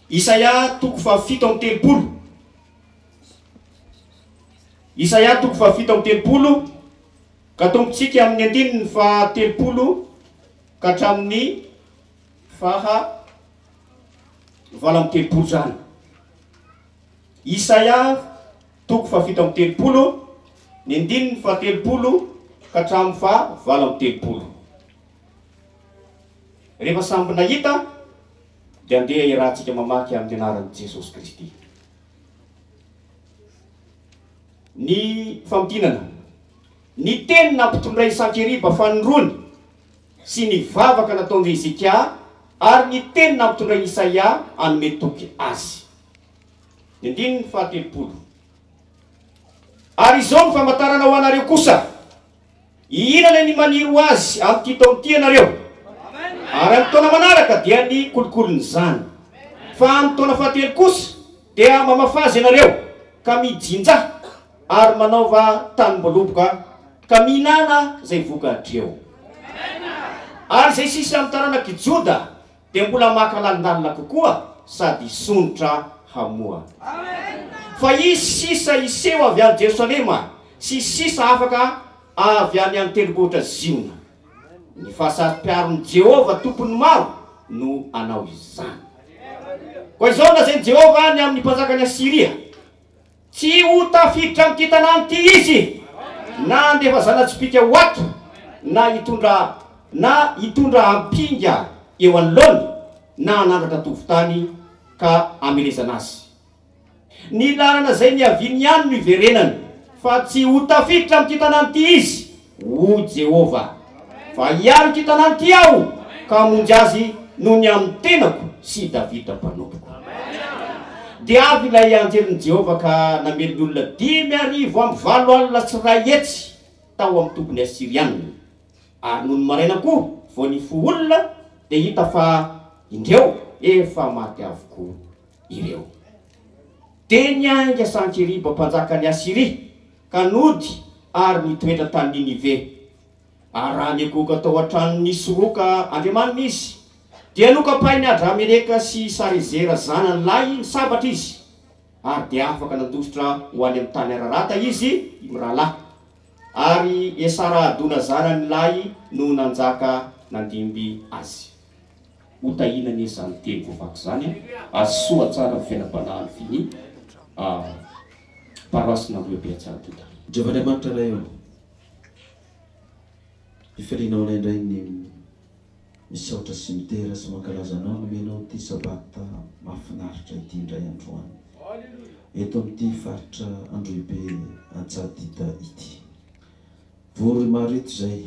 Isaia toko fahafito amby telopolo. Isaia toko fahafito amby telopolo ka tompontsika amin'ny andininy fahatelopolo ka hatramin'ny faha 38 izany. Isaia toko fahafito amby telopolo, ny andininy fahatelopolo ka hatramin'ny faha 38. Rehefa samby nahita dia andeha iarahantsika mamaky amin'ny anaran'i Jesosy Kristy. Ny famintinana, Ny teny nampitondrain'i Sankeriba fanindroany sy ny vavaka nataon'i Hezekia ary ny teny nampitondrain'i Isaia hanome toky azy. Ny andininy fahatelopolo. Ary izao no famantarana ho anareo kosa, Hihinana ny maniry ho azy amin'ity taona ity ianareo, ary amin'ny taona manaraka dia ny kolokolon'izany. Fa amin'ny taona fahatelo kosa dia mamafaza ianareo ka mijinjà ary manaova tanim-boaloboka ka mihinàna izay vokatr'eo. Ary izay sisa amin'ny taranak'i Joda dia mbola maka lalindalina kokoa sady hisondrotra hamoa. Fa hisy sisa hiseho avy any Jerosalema sy sisa afaka avy any an-tendrombohitra Ziona. Ny fahasaropiaron'i Jehovah Tompon'ny maro no hanao izany. Koa izao no lazain'i Jehovah ny amin'ny mpanjakan'i Asyria, Tsy ho tafiditra amin'ity tanàna ity izy, na handefa zana-tsipìka ho ato, na hitondra na hitondra ampinga eo anoloany, na hanandratra tovon-tany ka hamelezana azy. Ny lalana izay niaviany ihany no hiverenany, fa tsy ho tafiditra amin'ity tanàna ity izy, hoy Jehovah. Fa hiaro ity tanàna ity Aho, ka hamonjy azy noho ny amin'ny tenako sy i Davida mpanompoko. Dia avy ilay anjelin'i Jehovah ka namely ny olona 385 tao amin'ny tobin'ny Asyrianina. Ary nony maraina koa vao nifoha olona, dia hita fa, indreo, efa maty avokoa ireo. Dia niainga Sankeriba mpanjakan'i Asyria ka nody ary nitoetra tany Ninive. Ary raha niankohoka tao an-tranon'i Nisroka andriamaniny izy, dia nokapain'i Adrameleka sy Sarezera zanany lahy ny sabatra izy, ary dia afaka nandositra ho any amin'ny tany Ararata izy mirahalahy. Ary Esara-hadona zanany lahy no nanjaka nandimby azy. Ho tahiana anie izany teny voavaky izany ary soa tsara ny fiainam-panahin'ny fini paroasin'Ambohibe Antsahadinta. Jehovah Andriamanitra Ray ô, fifaliana ho anay indray ny misaotra sy midera sy mankalaza Anao nomenao ity Sabata mahafinaritra ity indray androany eto amin'ity faritra Androhibe Antsahadinta ity. Vory maro eto izay,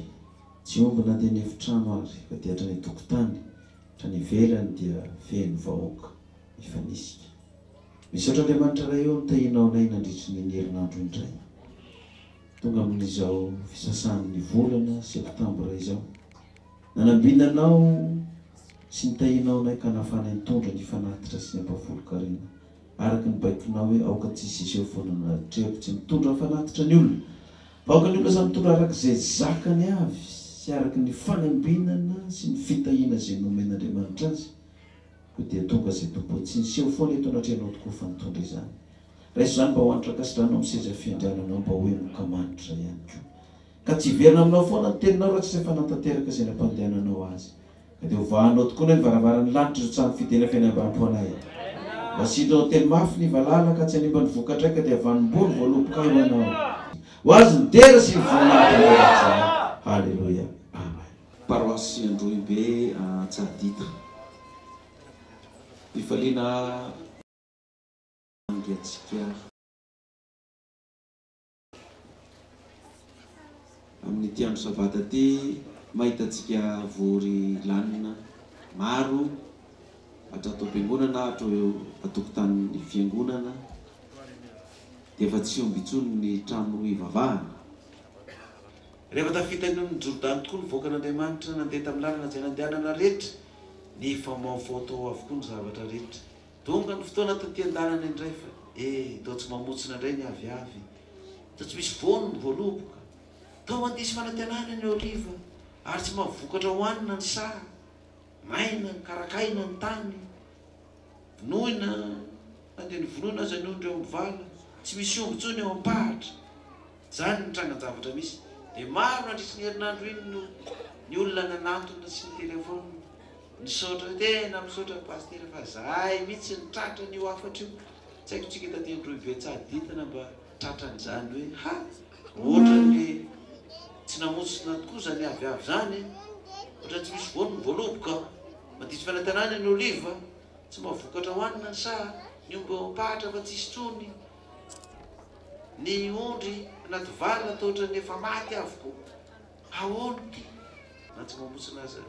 tsy omby na dia ny efitrano ary fa dia hatrany an-tokotany, hatrany ivelany dia feno vahoaka mifanisika. Misaotra Andriamanitra Ray ô nitahianao anay nandritry ny herinandro indray. Tonga amin'izao fisasahan'ny volana septambra izao. Nanambina anao. sy nitahianao anay ka nahafahanay nitondra ny fanatitra sy ny ampahafolon-karena araka ny baikonao hoe aoka tsy hisy hiseho foana natrehako tsy mitondra fanatitra ny olona fa aoka ny olona samy mitondra araka izay zakany avy sy araka ny fanambinana sy ny fitahiana izay nomen'Andriamanitra azy koa dia tonga izay Tompo tsy niseho foana eto anatrehanao tokoa fa nitondra izany. Raiso izany mba ho hanitra ankasitrahanao amin'ny seza fiandriananao mba ho henoka manitra ihany koa. Ka tsy hiverina aminao foana ny teninao raha tsy efa nanatanteraka izay nampandehananao azy. Ka dia hovahanao tokoa ny varavaran'ny lanitra izotsahan'ny fidena feno ambampo anay. Mba sintona teny mafy ny valala ka tsy hanimba ny vokatray ka dia vanim-bolo voalobokay ho anao. Ho azy ny dera sy ny voninahitra mandrakizay. Haleloia. Amen. Paroasy Androhibe Antsahadinta. Fifaliana angatsiaka. Amin'ity andro sabata ity, mahita antsika vory lanona maro hatrato am-piangonana, hatreo an-tokotanin'ny fiangonana, dia efa tsy omby intsony ny trano hivavahana. Rehefa tafita ny onin'i Jordany tokoa ny vahoakan'Andriamanitra, nandeha tamin'ny lalana izay nandehanana rehetra, nifamoafoa tao avokoa ny zavatra rehetra. Tonga ny fotoana taty an-dalana indray fa eh, toa tsy mamotsina indray ny aviavy, toa tsy misy voany ny voaloboka, toa mandiso fanantenana ny oliva, ary tsy mahavokatra hohanina ny saha, maina, karakaina ny tany, vonoina na dia novonoina aza ny ondry eo amin'ny vala, tsy misy omby intsony eo am-pahatra. Izany ny trangan-javatra misy. Dia maro nandritry ny herinandro iny no ny olona nanantona sy nitelefaonina. Misaotra tena misaotra Pasitera fa zahay mihitsy no tratran'io hafatra io. Tsy haiko tsika taty Androhibe Tsahadintana mba tratran'izany hoe ha! Ohatran'ny tsy namontsina tokoa izany aviavy izany e! Ohatran'ny tsy misy voany ny voaloboka, mandiso fanantenana ny oliva, tsy mahavokatra hohanina ny saha, ny omby eo am-pahatra fa tsisy intsony, ny ondry anaty vala toa ohatran'ny efa maty avokoa. Ahoana ity? Na tsy mamontsina aza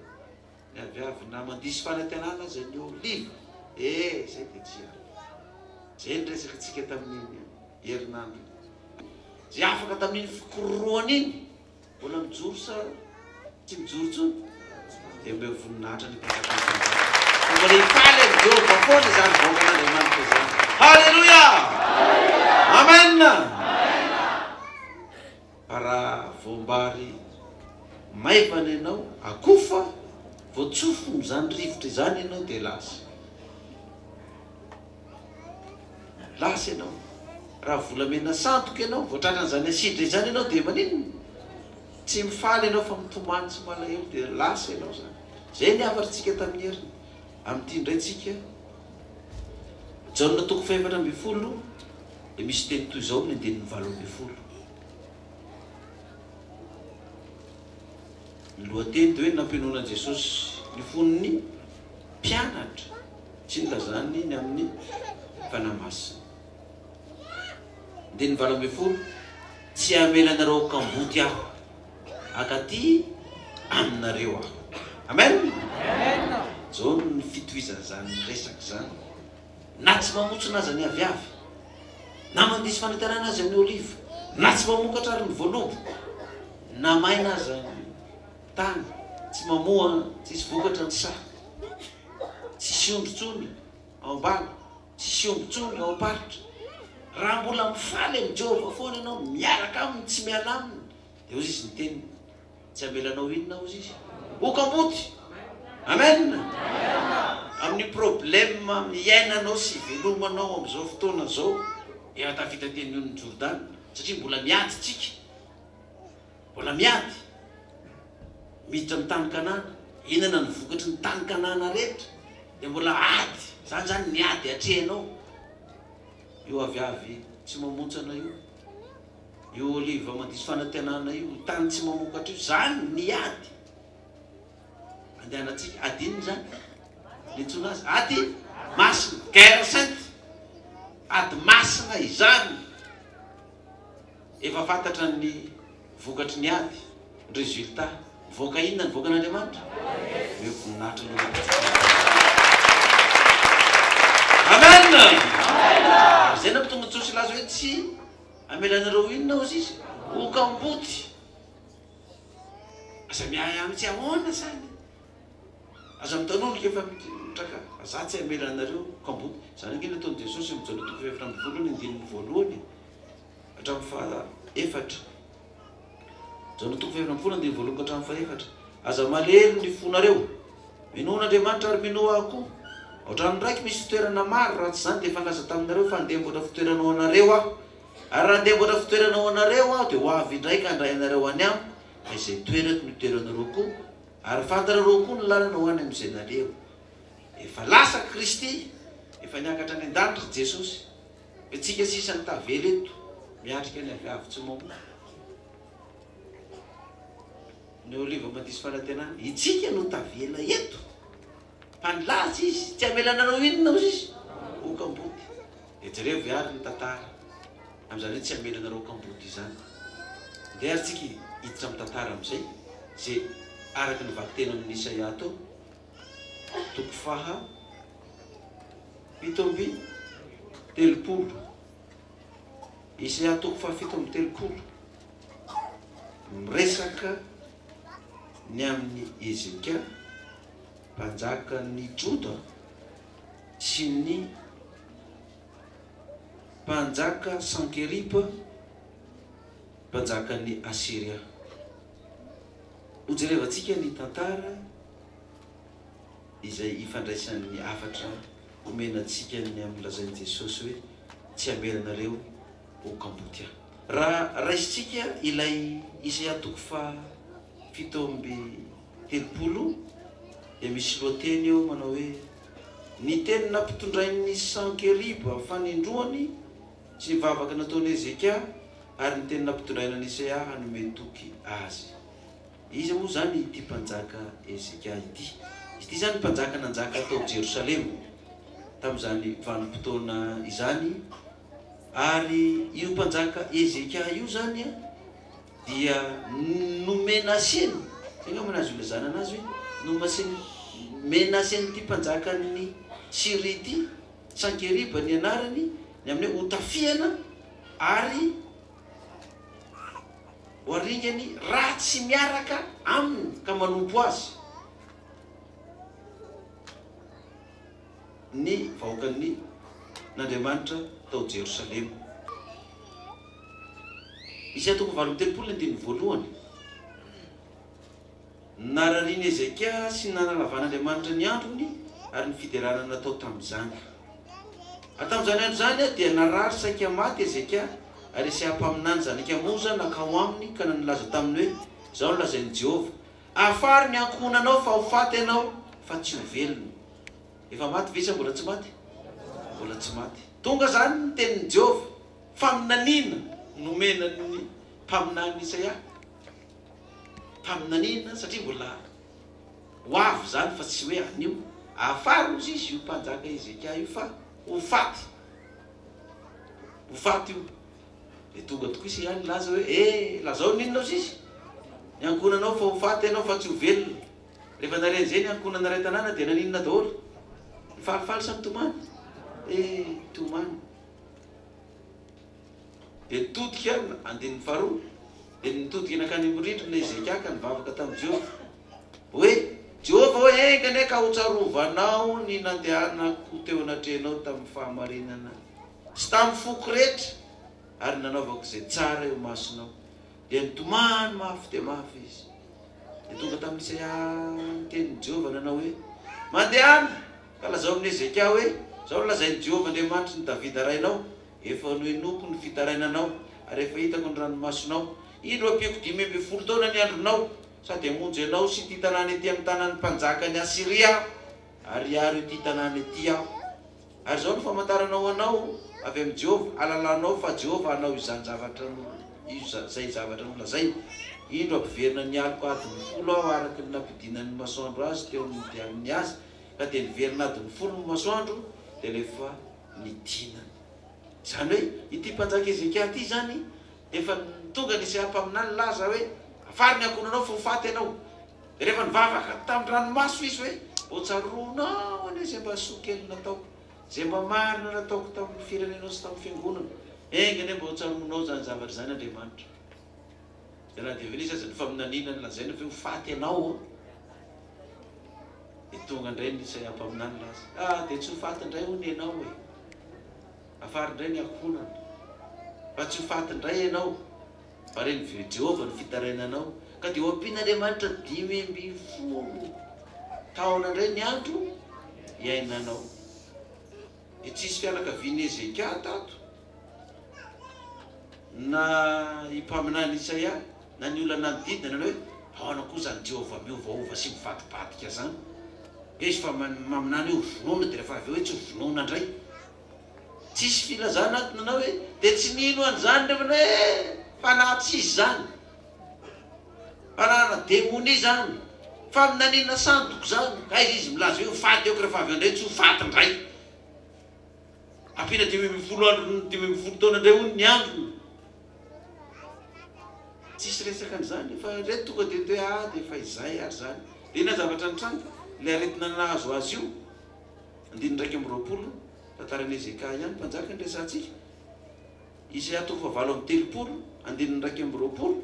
Ny aviavy na mandiso fanantenana aza ny oliva eh zay dia tsy ary. Zay ny resaka tsika tamin'iny herinandro iny. Zay afaka tamin'iny fikororohana iny mbola mijoro sa tsy mijoro intsony? Dia omeo voninahitra ny mpanjakan'ny mpanjaka. Fa mbola hifaly amin'i Jehovah foana izany vahoakan'Andriamanitra izany. Haleloia! Amen! Fa raha voambary maivana ianao, akofa, vao tsofin'izany rivotra izany ianao dia lasa. Lasa ianao. Raha volamena sandoka ianao, vao tratran'izany asidra izany ianao dia maninona? Tsy mifaly ianao fa mitomany sy malahelo dia lasa ianao izany. Izay ny hafatr'tsika tamin'ny heriny. Amin'ity indray tsika, Jaona toko fahefatra ambinifolo dia misy teny toy izao amin'ny andininy 18. Ny lohateny dia hoe Nampinoana an'i Jesosy ny fon'ny mpianatra sy nilazany ny amin'ny Fanahy Masina. Andininy 18, Tsy hamela anareo ho kamboty Aho, hankaty aminareo Aho. Amen! Izao ny fitohizan'izany resaka izany. Na tsy mamotsona aza ny aviavy, na mandiso fanentanana aza ny oliva, na tsy mamokatra ary ny voaloboka, na maina aza ny tany, tsy mamoa tsisy vokatra ny saha, tsisy ondry intsony ao am-bala, tsisy omby intsony ao am-paritra. Raha mbola mifaly amin'i Jehovah foana ianao, miaraka aminy, tsy miala aminy, dia hoy izy ny teniny, Tsy hamelanao inona hozy izy? Ho kamboty! Amen! Amin'ny problème iainanao sy ivelomanao amin'izao fotoana izao, efa tafita teny onin'i Jordana, satria mbola miady tsika, mbola miady, miditra amin'ny tany Kanana, hihinana ny vokatry ny tany Kanana rehetra, dia mbola ady, izany izany ny ady atrehinao, io aviavy tsy mamontsana io. Io oliva mandiso fanantenana io, io tany tsy mamokatra io, zany ny ady andehanantsika. Ady inona izany? Niantsoana azy ady masina, guerre sainte, ady masina izany. Efa fantatra ny vokatry ny ady, ny résultat. Mivoaka inona ny vahoakan'Andriamanitra? Omeo voninahitra ny anarantsika. Amen! Ary izay nampitonga an'i Josoa hilaza hoe tsy Amelanareo inona hozy izy? Ho kamboty. Aza miahiahy mihitsy ahoana zany? Aza mitanoloka efa mitraka fa za tsy hamela anareo kamboty. Izany ange nataon'i Jesosy amin'ny Jaona toko faha-14 ny andininy voalohany e, hatramin'ny faha efatra. Jaona toko faha-14 andininy voalohany ka hatramin'ny faha efatra. Aza malahelo ny fonareo. Minoa an'Andriamanitra ary minoa ahy koa. Ao an-tranon'ny Raiko misy fitoerana maro, raha tsy izany dia efa nilaza taminareo fa handeha hamboatra fitoerana ho anareo aho. Ary raha handeha hamboatra fitoerana ho anareo aho dia ho avy indray ka handray anareo any amiko, fa izay toerako no hitoeranareo koa. Ary fantarareo koa ny lalana ho any amin'izay nalehako. Efa lasa Kristy, efa niakatra any an-danitra Jesosy. Fa isika sisa no tavela eto, miatrika ny aviavy tsy mamoa. Ny oliva mandiso fanantenana, itsika no tavela eto. Fa nilaza izy, tsy hamela anareo inona hozy izy? Ho kamboty. Dia jereo ve ary ny tantara amin'izany hoe tsy hamela anareo ho kamboty izany. Ndeha ary tsika hiditra amin'ny tantara amin'izay, izay araka ny vakiteny amin'ny Isaia tao, toko faha 37. Isaia toko faha 37, miresaka ny amin'i Hezekia, mpanjakan'ny Joda, sy ny mpanjaka Sankeriba, mpanjakan'i Asyria. Hojerevantsika ny tantara izay ifandraisan'ny hafatra omena antsika ny amin'ny lazain'i Jesosy hoe tsy hamela anareo ho kamboty aho. Raha raisintsika ilay Isaia toko faha 37 dia misy lohateny eo manao hoe Ny teny nampitondrain'i Sankeriba fanindroany sy ny vavaka nataon'i Hezekia ary ny teny nampitondraina an'i Isaia hanome toky azy. Iza moa izany ity mpanjaka Hezekia ity? Izy ity izany mpanjaka nanjaka tao Jerosalema tamin'izany vanim-potoana izany, ary io mpanjaka Hezekia io izany dia nomenaseny, zay angamba no azo ilazana anazy hoe nomaseny, menasen'ity mpanjakan'ny Syria ity, Sankeriba ny anarany, ny amin'ny hoe hotafihana ary ho aringany raha tsy miaraka aminy ka manompo azy ny vahoakan'ny n'Andriamanitra tao Jerosalema. Isaia toko 38 ny andininy voalohany. Nararian'i Hezekia sy nanalavan'Andriamanitra ny androny ary ny fiderana natao tamin'izany. Ary tamin'izany andro izany dia narary saika maty Hezekia, ary Isaia mpaminany zanak'i Amoza nankao aminy ka nilaza taminy hoe, Izao no lazain'i Jehovah, Afaro ny ankohonanao fa ho faty ianao fa tsy ho velona. Efa maty ve sa mbola tsy maty? Mbola tsy maty. Tonga izany ny tenin'i Jehovah, faminaniana nomena ny mpaminany Isaia. Faminaniana satria mbola ho avy izany fa tsy hoe anio. Afara hozy izy io mpanjaka Hezekia io fa ho faty. Ho faty io. Dia tonga tokoa Isaia nilaza hoe, Eh, lazao ny inona hozy izy? Ny ankohonanao fa ho faty ianao fa tsy ho velona. Rehefa nare an'izay ny ankohonana iray tanàna dia naninona daholo? Nifalifaly sa nitomany? Eh, nitomany. Dia nitodika, andininy faharoa, dia nitodika nankany amin'ny rindrina Hezekia ka nivavaka tamin'i Jehovah, hoe, Jehovah ô, enga anie ka hotsarovanao ny nandehanako teo anatrehanao tamin'ny fahamarinana sy tamin'ny foko rehetra, ary nanaovako izay tsara eo imasonao. Dia nitomany mafy dia mafy izy. Dia tonga tamin'i Isaia ny tenin'i Jehovah nanao hoe, Mandehana, ka lazao amin'i Hezekia hoe, 'Izao no lazain'i Jehovah Andriamanitry ny Davida rainao, Efa nohenoiko ny fitarainanao, ary efa hitako ny ranomasonao. Indro ampiako 15 taona ny andronao, sady hamonjy anao sy ity tanàna ity amin'ny tanan'ny mpanjakan'i Asyria aho, ary hiaro ity tanàna ity aho. Ary izao no famantarana ho anao avy amin'i Jehovah, hahalalanao fa Jehovah hanao izany zavatra izay zavatra nolazainy, Indro hampiverina ny aliko adiny folo aho araka ny nampidinan'ny masoandro azy teo amin'ny nidianany azy, ka dia niverina adiny folo ny masoandro, dia rehefa nidinany. Izany hoe ity mpanjaka Hezekia ity izany dia efa tonga ny Isaia mpaminany nilaza hoe, Afaro ny ankohonanao fa ho faty ianao. Dia rehefa nivavaka tamin-dranomaso izy hoe, Ho tsaroanao anie izay mba soa kely nataoko, izay mba marina nataoko tamin'ny firenenao sy tamin'ny fiangonana. Enga anie mba ho tsaroanao izany zavatra izany, Andriamanitra. Dia na dia efa nisy aza ny faminaniana nolazaina fa hoe ho faty ianao. Dia tonga indray ny Isaia mpaminany nilaza, Ah, dia tsy ho faty indray hono ianao e! Hafary indray ny ankohonana, fa tsy ho faty indray ianao, fa ren'i Jehovah ny fitarainanao, ka dia ho ampian'Andriamanitra 15 taona indray ny andro hiainanao. Dia tsy hisy fianakavian'i Hezekia tato, na i mpaminany Isaia, na ny olona nanodidina nanao hoe, Ahoana koa izany Jehovah miovaova sy mivadibadika izany? Hoe izy fa maminany hoe ho vonoina, dia rehefa avy eo hoe tsy ho vonoina indray. Tsisy filazana ato nanao hoe, dia tsy nino an'izany ireo fa hoe, fanahy tsy izy izany. Fanahana demonia izany. Faminaniana sandoka izany. Aiza izy milaza hoe ho faty eo ka rehefa avy eo indray tsy ho faty indray. Ampiana 15 andro, 15 taona indray hono ny androny. Tsisy resaka an'izany fa ireto tonga dia hoe ah dia efa izay ary izany. Dia inona zavatra nitranga? Ilay aretina nahazo azy io, andininy 21, tantaran'i Hezekia ihany, mpanjaka no resahantsika. Isaia toko fahavalo amby telopolo, andininy 21.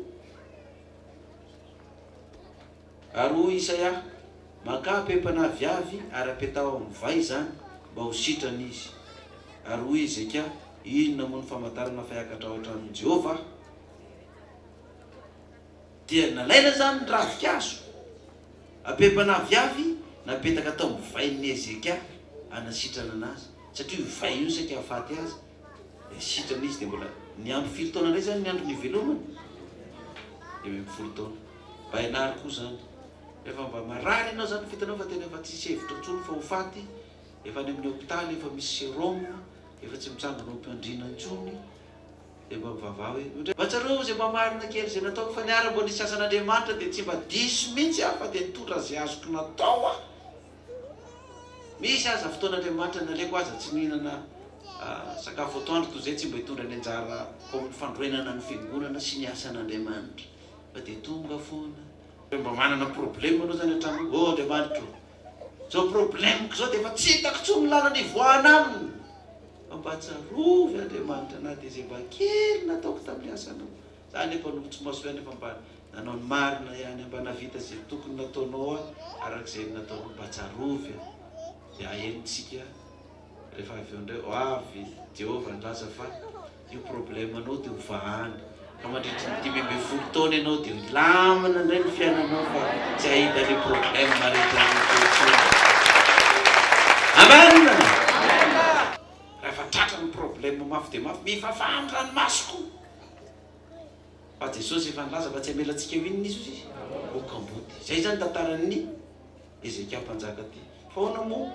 Ary hoy Isaia, Makà pepana aviavy ary apetaho amin'ny vay izany, mba ho sitrana izy. Ary hoy Hezekia, Inona moa no famantarana fa hiakatra ao an-tranon'i Jehovah aho? Dia nalaina izany ny ravinkazo, apepana aviavy, napetaka tao amin'ny vain'i Hezekia hanasitranana azy, satria io vay io saika hahafaty azy. Dia sitrana izy, dia mbola niampy firy taona indray izany ny andro nivelomany? 15 taona. Mba ianaro koa izany. Rehefa mba marary ianao izany, fa hitanao fa tena efa tsisy hevitra intsony fa ho faty, efa any amin'ny hopitaly, efa misy sérum, efa tsy mitsangana ao am-pandriana intsony, dia mba mivavaha hoe, mba tsarovy izay mba marina kely izay nataoko fa niara mba nisy asan'Andriamanitra dia tsy mba diso mihitsy aho fa dia nitondra izay azoko natao aho. Misy aza fotoana Andriamanitra naleko aza tsy mihinana sakafo atoandro toy izay tsy mba hitondra ny anjarako amin'ny fandroenana ny fiangonana sy ny asan'Andriamanitra fa dia tonga foana. Mba manana problème anao zany hatramin'io, oh Andriamanitra ô, zao problème-ko zao dia efa tsy hitako intsony ny lalana hivoahana aminy, fa mba tsarovy Andriamanitra na dia izay mba kely nataoko tamin'ny asanao. Za anie mpanompo tsy maso ihany fa mba nanao ny marina ihany, mba nahavita izay tokony nataonao aho araka izay nataonao, mba tsarovy aho. Dia ahenontsika rehefa avy eo indray, ho avy Jehovah nilaza fa io problème-nao dia ho vahany, ka mandritry ny 15 taona ianao dia hilamina indray ny fiainanao fa tsy hahita an'io problème rehetra rehetra intsony. Amen! Raha efa tratran'ny problème mafy dia mafy, mivavaha amin'ny ranomaso koa. Fa Jesosy efa nilaza fa tsy hamela antsika ho inona izy ozy? Ho kamboty. Izay izany tantaran'ny Hezekia mpanjaka ity. Fa ahoana moa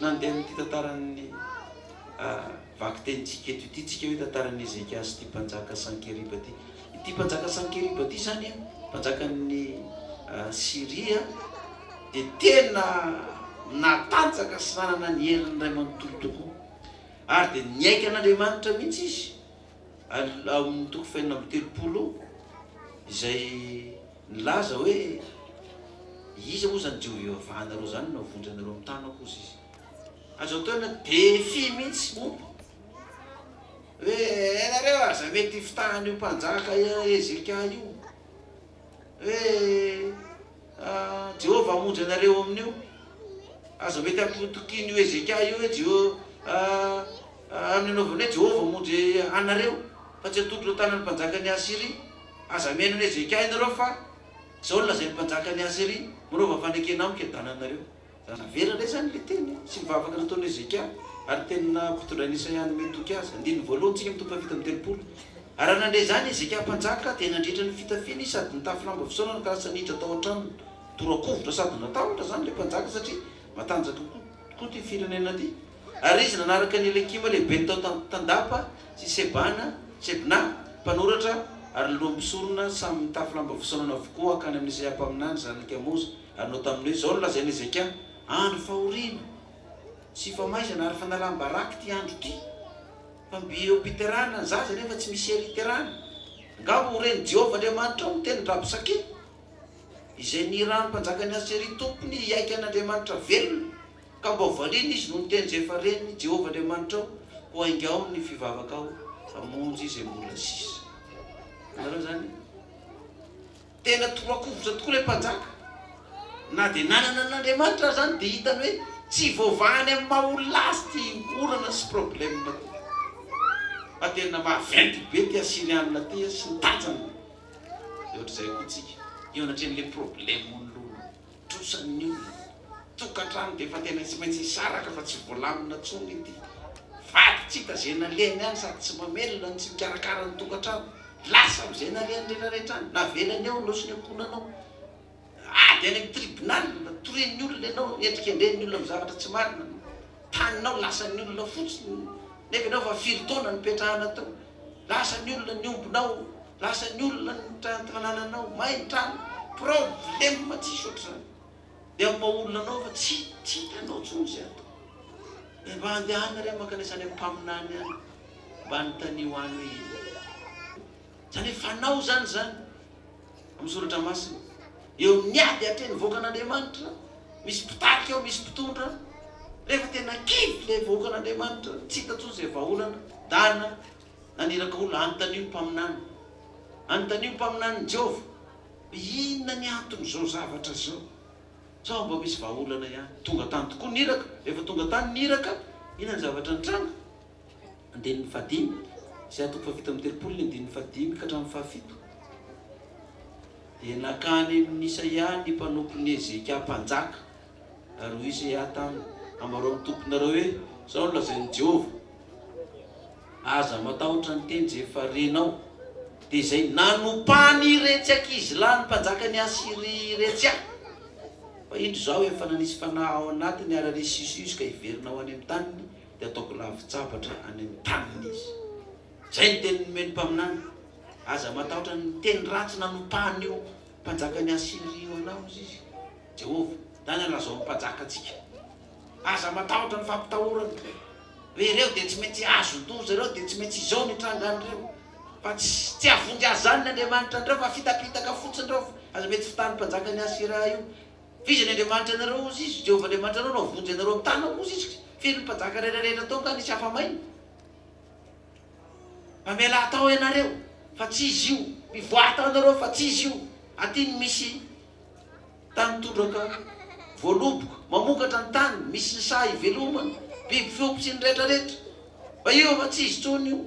nandeha amin'ity tantaran'ny vakitenintsika eto ity tsika hoe tantaran'i Hezekia sy ity mpanjaka Sankeriba ity. Ity mpanjaka Sankeriba ity izany, mpanjakan'ny Syria, dia tena natanjaka sy nanana ny heriny iray manontolo tokoa. Ary dia niaiky an'Andriamanitra mihitsy izy. Ary ao amin'ny toko fahenina amby telopolo izay nilaza hoe, Iza moa izany Jehovah ivavahanareo izany no hahavonjy anareo amin'ny tanako? Hozy izy. Azo atao hoe défi mihitsy momba hoe ianareo aza mety hifitahan'io mpanjaka Hezekia io hoe Jehovah hamonjy anareo amin'io. Aza mety hampitokian'io Hezekia io hoe Jeho amin'ny anaovany hoe Jehovah hamonjy anareo, fa tsy hatolotro eo an-tanan'ny mpanjakan'i Asyria. Aza mihaino an'i Hezekia ianareo fa izao no lazain'ny mpanjakan'i Asyria, Manaova fanekena amiko hiadananareo. Naverina indray izany ilay teny sy ny vavaka nataon'i Hezekia ary ny teny nampitondrain'i Isaia hanome toky azy. Andininy voalohany tsika amin'ny toko fahafito amby telopolo. Ary raha nandre izany Hezekia mpanjaka, dia nandritra ny fitafiany izy sady nitafy lamba fisaonana ka lasa niditra tao an-tranony. Tora-kovitra sady natahotra izany ilay mpanjaka satria matanjaka tokoa ity firenena ity. Ary izy nanaraka an'i Eliakima lehibeny tao tandapa sy Sebana, Sebna, mpanoratra, ary ny lohan'ny mpisorona, samy nitafy lamba fisaonana avokoa hankany amin'i Isaia mpaminany, zanak'i Amoza. Ary nanao taminy hoe, Izao no lazain'i Hezekia, Andro fahoriana sy famaizana ary fanalam-baraka ity andro ity, fa mby eo am-piterahana ny zaza nefa tsy misy hery hiterahana. Angamba ho ren'i Jehovah Andriamanitrao ny tenin-dRabsake, izay nirahan'ny mpanjakan'i Asyria tompony hihaika an'Andriamanitra velona, ka mba hovaliana izy noho ny teny izay efa ren'i Jehovah Andriamanitrao, koa haingao ny fivavakao hamonjy izay mbola sisa. Hitanareo izany? Tena tora-kovitra tokoa ilay mpanjaka. Na dia nanana an'Andriamanitra aza izany dia hitany hoe tsy voavahany amin'ny maha olona azy ity olana sy problème ity. Fa tena maventy be ity Asyrianina ity sy ny tanjany. Dia ohatr'izay koa tsika, eo anatrehan'ilay problème olona, trosan'ny olona, tokantrano dia efa tena tsy maintsy hisaraka fa tsy voalamina intsony ity. Vady tsy hita izay nalehany any sady tsy mamelona no tsy mikarakara ny tokantrano. Lasa amin'izay nalehany rehetrarehetra any, navelany ao ianao sy ny ankohonanao. Ady any amin'ny tribunal, torian'ny olona ianao, endrikendrehin'ny olona amin'ny zavatra tsy marina, ny taninao lasan'ny olona fotsiny, nefa ianao efa firy taona nipetrahana tao, lasan'ny olona ny ombinao, lasan'ny olona ny fanananao, may ny trano, problème tsisy ohatr'izany, dia amin'ny maha olona anao efa tsy tsy hitanao intsony izay atao, dia mba andehana re mankanesa any amin'ny mpaminany any, mba anontanio any hoe inona. Izany hoe fanao izany izany amin'ny soratra masina. Eo amin'ny ady atrehin'ny vahoakan'Andriamanitra, misy mpitarika ao, misy mpitondra. Rehefa tena kivy ilay vahoakan'Andriamanitra, tsy hita intsony izay vahaolana, dana naniraka olona, anontanio ny mpaminany. Anontanio ny mpaminanin'i Jehovah, hoe inona ny anton'izao zavatra izao. Sao mba misy vahaolana ihany. Tonga tany tokoa ny iraka. Rehefa tonga tany ny iraka, inona ny zavatra nitranga? Andininy fahadimy, Isaia toko fahafito amby telopolo ny andininy fahadimy ka hatramin'ny fahafito. Dia nankany amin'i Isaia ny mpanompon'i Hezekia mpanjaka, ary hoy Isaia taminy, Ambarao amin'ny tomponareo hoe, 'Izao no lazain'i Jehovah, Aza matahotra ny teny izay efa renao, dia izay nanompany iretsy ankizilahy ny mpanjakan'i Asyria iretsy ahy. Fa indro izaho efa nanisy fanahy ao anatiny ary haresy izy ka hiverina ho any amin'ny taniny, dia ataoko lavin-tsabatra any amin'ny taniny izy. Izay ny teny nomen'ny mpaminany. Aza matahotra ny teny ratsy nanompahan'io mpanjakan'i Asyria io anao, hoy izy, Jehovah. Izany no lazao amin'ny mpanjakantsika. Aza matahotra ny fampitahorana, hoe ireo dia tsy maintsy azon-doza, ireo dia tsy maintsy izao no hitranga an'ireo. Fa tsy tsy hahavonjy azy izany ny Andriamanitra an'ireo, fa fitapitaka fotsiny ireo. Aza mety fitahan'ny mpanjakan'i Asyria io. F'iza ny Andriamanitra anareo, hozy izy? Jehovah Andriamanitranao no hahavonjy anareo amin'ny tanako, hozy izy. Firy ny mpanjaka rehetra rehetra tao nga nisy afa-maina? Fa mialà tao ianareo, fa tsy izy io. Mivoaha tao ianareo, fa tsy izy io. Aty no misy tany tondraka voaloboka, mamokatra ny tany, misy ny saha ivelomana, biby fiompy sy ny rehetra rehetra. Fa io efa tsy izy intsony io.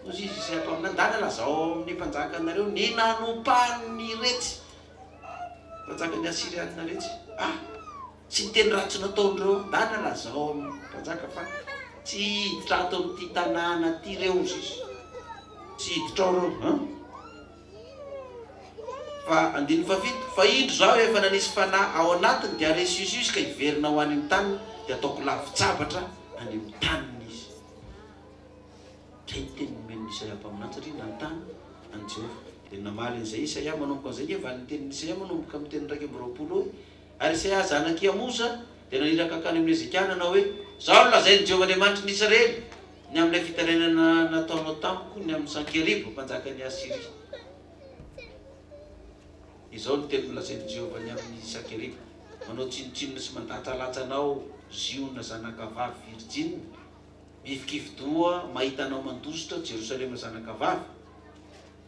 Hozy izy, Isaia mpaminany, ndana lazao ao amin'ny mpanjakanareo ny nanompan'iretsy. Mpanjakan'ny Asyrianina retsy ah! Tsy ny teny ratsy nataon'ireo ndana lazao amin'ny mpanjaka fa tsy hiditra ato amin'ity tanàna ity reo ozy izy. Tsy hiditra ao reo an! Fa andininy fahafito, fa indro izaho efa nanisy fanahy ao anatiny dia haresy izy izy ka hiverina ho any amin'ny taniny dia hataoko lavin-tsabatra any amin'ny taniny izy. Izay ny teny nomen'i Isaia mpaminany satria nanontany an'i Jehovah. Dia namaly an'izay Isaia manomboka an'izay ange valin-tenin'i Isaia manomboka amin'ny teny 21 hoe, Ary Isaia zanak'i Amoza dia naniraka hankany amin'i Hezekia nanao hoe, Izao no lazain'i Jehovah Andriamanitry ny Israely, ny amin'ilay fitarainana nataonao tamiko ny amin'i Sankeriba mpanjakan'i Asyria. Izao no teny nolazain'i Jehovah ny amin'i Sankeriba, Manao tsinontsinona sy mandatsalatsa anao, Ziona zanakavavy virjina, Mihifikifi-doha mahita anao mandositra, Jerosalema zanakavavy.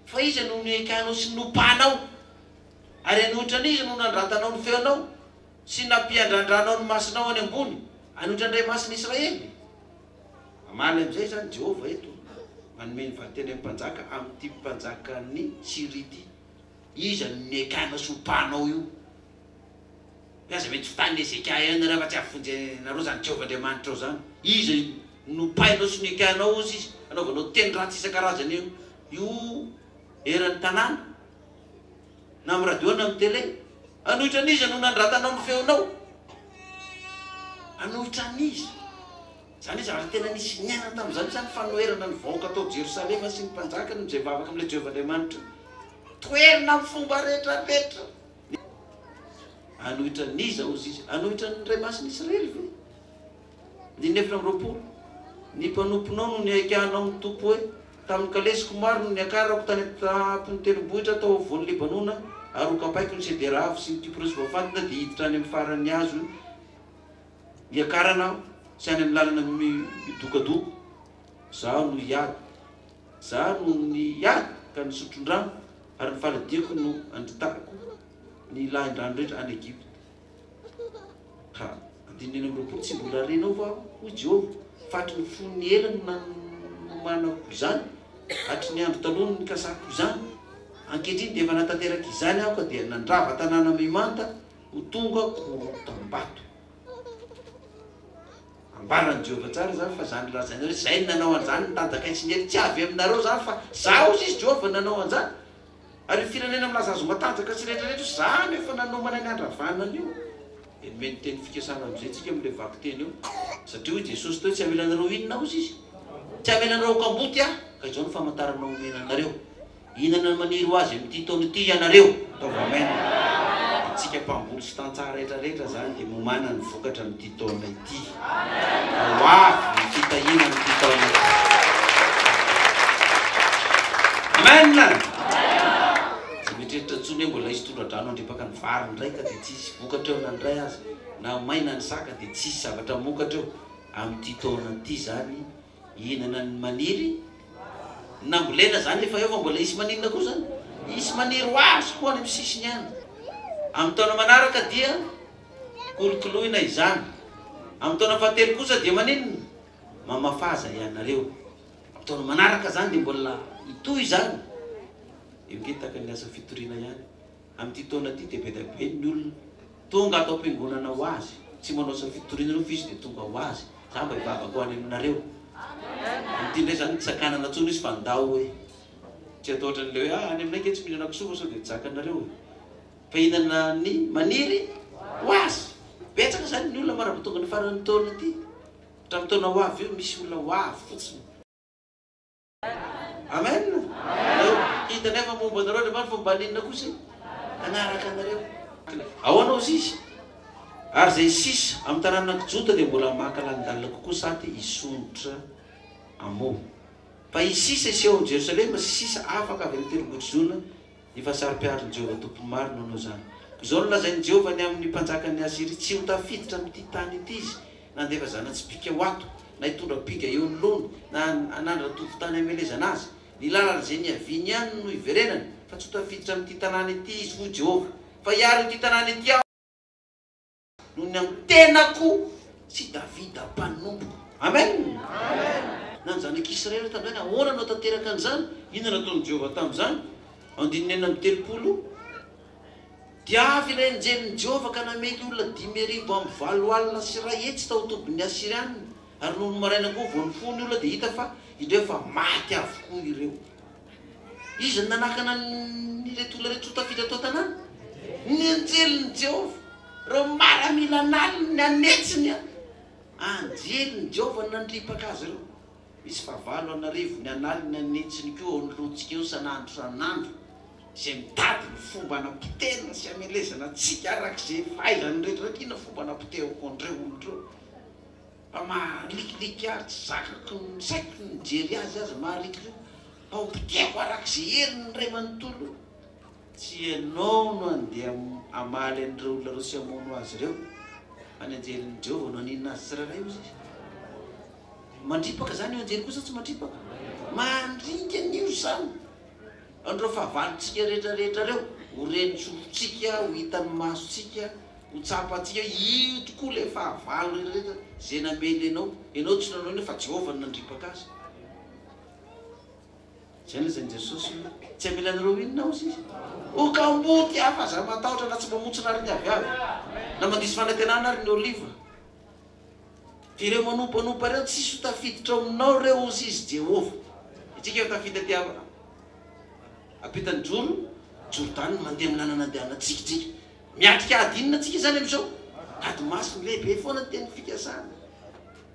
Fa iza no nihaikahanao sy nopanao? Ary hanohitra an'iza no nandratanao ny feonao, sy nampiandrandranao ny masonao any ambony, hanohitra ny Ray Masin'i Israely? Mamaly amin'izay izany Jehovah eto, manome ny valinteny amin'ny mpanjaka amin'ity mpanjakan'i Syria ity, Iza no nihaikahanao sy nopanao io? Hoe aza mety fitahin'i Hezekia ihany nareo fa tsy hahavonjy anareo izany Jehovah Andriamanitrao izany. Iza no nopainao sy noekeanao hozy izy hanaovanao teny ratsy isan-karazany io io eran'ny tanàna na amin'ny radio na amin'ny télé. Hanohitra an'iza no nandratanao ny feonao? Hanohitra an'iza? Izany hoe zavatra tena nisy niainana tamin'izany izany fanoherana ny vahoaka tao Jerosalema sy ny mpanjakany izay mivavaka amin'ilay Jehovah Andriamanitra. Toherina amin'ny fomba rehetra rehetra. Hanohitra an'iza hozy izy? Hanohitra ny Ray Masin'i Israely ve? Andininy 24, Ny mpanomponao no nihaikahanao ny Tompo hoe, Tamin'ny kalesiko maro no niakarako tany an-tampon'ny tendrombohitra tao afovoan'i Libanona, ary hokapaiko ny sedera avo sy ny kyprosy voafantina, dia hiditra any amin'ny faran'ny hazo niakarana aho, sy any amin'ny lalana midokadoko. Izaho no hiady. Izaho no niady ka nisotro-drano, ary ny faladiako no andritako ny lahin-drano rehetra any Egypta. Ka andininy 26, Tsy mbola renao va aho, hoy Jehovah, fa hatry ny fony ela no nanomanako izany, hatry ny andro taloha no nikasako izany? Ankehitriny dia efa nahatanteraka izany aho ka dia nandrava tanàna mimanda ho tonga korotam-bato. Ambaran'i Jehovah tsara izany fa izany lazainareo hoe izay no nanao an'izany, ny tanjakay sy ny hery, tsy avy aminareo izany fa Izaho, hoy izy, Jehovah, no nanao an'izany. Ary io firenena milaza azy ho matanjaka sy rehetra rehetra io, Izaho no efa nanomana ny handravana an'io. Dia nomeny teny fikasana amin'izay tsika amin'ilay vakiteny eo. Satria hoy Jesosy teo, tsy hamela anareo inona hozy Izy? Tsy hamela anareo ho kamboty Aho. Ka izao no famantarana omena anareo. Hihinana ny maniry ho azy amin'ity taona ity ianareo. Ataovy amen. Antsika mpamboly sy tantsaha rehetra rehetra zany dia momana ny vokatra amin'ity taona ity. Fa ho avy ny fitahiana amin'ity taona ity. Amen! Tsy mieritreritra intsony hoe mbola hisy tondra-drano handripaka ny vary indray ka dia tsy hisy vokatra eo na indray aza. Na maina ny saka dia tsy hisy zavatra hamokatra eo. Amin'ity taona ity zany Hihinana ny maniry nambolena zany efa eo fa mbola hisy maninona koa zany? Hisy maniry ho azy koa any amin'ny sisiny any. Amin'ny taona manaraka dia kolokoloina izany. Amin'ny taona fahatelo kosa dia maninona? Mamafaza ianareo. Amin'ny taona manaraka zany dia mbola hitohy izany. Eo ange tahaka ny asa fitoriana ihany. Amin'ity taona ity dia be dia be ny olona tonga ato am-piangonana ho azy. Tsy manao asa fitoriana ireo fa izy dia tonga ho azy. Za mba hivavaka ho any aminareo. Amin'ity indray izany tsy sakanana intsony izy fa ndao hoe. Tsy atao ohatran'ilay hoe ah any aminay ange tsy mihinana kisoa fa sao dia tsy zakanareo e. Fa hihinana ny maniry ho azy. Betsaka izany ny olona mandrapa tonga ny faran'ny taona ity. Hatramin'ny taona ho avy io misy olona ho avy fotsiny. Amen! Nareo, hitanay fa momba anareo Andriamanitra fa mba haninona kosa e? Hanaraka anareo. Ahoana hozy izy? Ary izay sisa amin'ny taranak'i Joda dia mbola maka lalindalina kokoa sady hisondrotra amoa. Fa hisy sisa hiseho amin'i Jerosalema sy sisa afaka avy amin'ny tendrombohitr'i Ziona Ny fahasaropiaron'i Jehovah Tompon'ny maro no hanao izany. Koa izao no lazain'i Jehovah ny amin'ny mpanjakan'i Asyria, 'Tsy ho tafiditra amin'ity tany ity izy, na handefa zana-tsipìka ho ato, na hitondra ampinga eo anoloany, na hanandra tovon-tany hamelezana azy. Ny lalana izay niaviany ihany no hiverenany, fa tsy ho tafiditra amin'ity tanàna ity izy, hoy Jehovah. Fa hiaro ity tanàna ity aho. Noho ny amin'ny tenako sy Davida mpanompoko. Amen! Na ny zanak'Israely tamin'izany, ahoana no hahatanteraka an'izany? Inona no nataon'i Jehovah tamin'izany? Andininy 36, Dia avy ilay anjelin'i Jehovah ka namely olona 185 tao an-tobin'ny Asyriana, ary nony maraina koa vao nifoha ny olona dia hita fa indreo fa maty avokoa ireo. Iza no nanakana an'ireto olona ireto tsy ho tafiditra tao an-tanàna? Ny anjelin'i Jehovah. Ireo maramila an'aliny an'hetsiny anjelin'i Jehovah no nandripaka azy ireo. Misy fahavalo an'arivony an'aliny an'hetsiny koa eo anoloantsika eo isan'andro isan'andro, izay mitady ny fomba hanapotehana sy hamelezana antsika araka izay fahaizany rehetra rehetra. Inona fomba hanapotehako an'ireo olona ireo? Fa maharikoriko ahy tsy zakako ny saiko ny mijery azy aza maharikoriko fa ho potehako araka izay heriny ny ray manontolo. Tsy ianao no handeha hamaly an'ireo olona ireo sy hamono azy ireo fa ny anjelin'i Jehovah no haninona azy tsirairay hozy izy. Mandripaka izany io anjely koa sa tsy mandripaka? Mandringana io izany. An'ireo fahavalontsika rehetra rehetra ireo, ho ren'ny sofintsika, ho hitan'ny masontsika, ho tsapantsika hoe io tokoa ilay fahavalo rehetra rehetra izay namely anao. Ianao tsy nanao inona fa Jehovah no nandripaka azy. Izay no lazain'i Jesosy hoe, Tsy hamela anareo inona hozy izy? Ho kamboty aho fa aza matahotra na tsy mamontsina ary ny aviavy, na mandiso fanantenana ary ny oliva. Fa ireo manompoanompa ireo tsisy ho tafiditra ao aminao ireo hozy izy Jehovah. Isika efa tafita aty ampitan'i Joro, Jordana, mandeha amin'ny lalana andehanantsika tsika. Miatrika ady inona tsika izany amin'izao? Ady masina lehibe foana ny teny fikasana.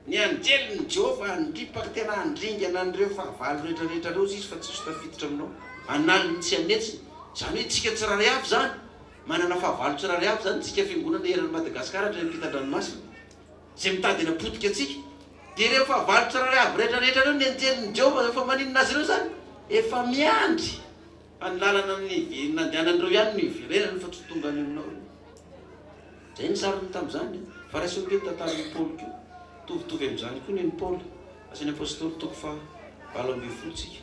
Ny anjelin'i Jehovah handripaka tena handringana an'ireo fahavalo rehetra rehetra ireo hozy izy fa tsisy ho tafiditra aminao. An'aliny tsy an'hetsiny. Izany hoe tsika tsirairay avy izany. Manana fahavalo tsirairay avy izany tsika fiangonana eran'i Madagasikara hatrany ampitan-dranomasina. Izay mitady hanapotika antsika. Dia ireo fahavalo tsirairay avy rehetra rehetra ireo, ny anjelin'i Jehovah efa maninona azy ireo izany? Efa miandry. Fa ny lalana nandehanan'ireo ihany no hiverenany fa tsy ho tonga any aminao ireo. Izay ny sariny tamin'izany. Fa raiso ange ny tantaran'i Paoly koa. Mitovitovy amin'izany koa ny an'i Paoly. Asan'ny Apostoly toko faha 18 tsika.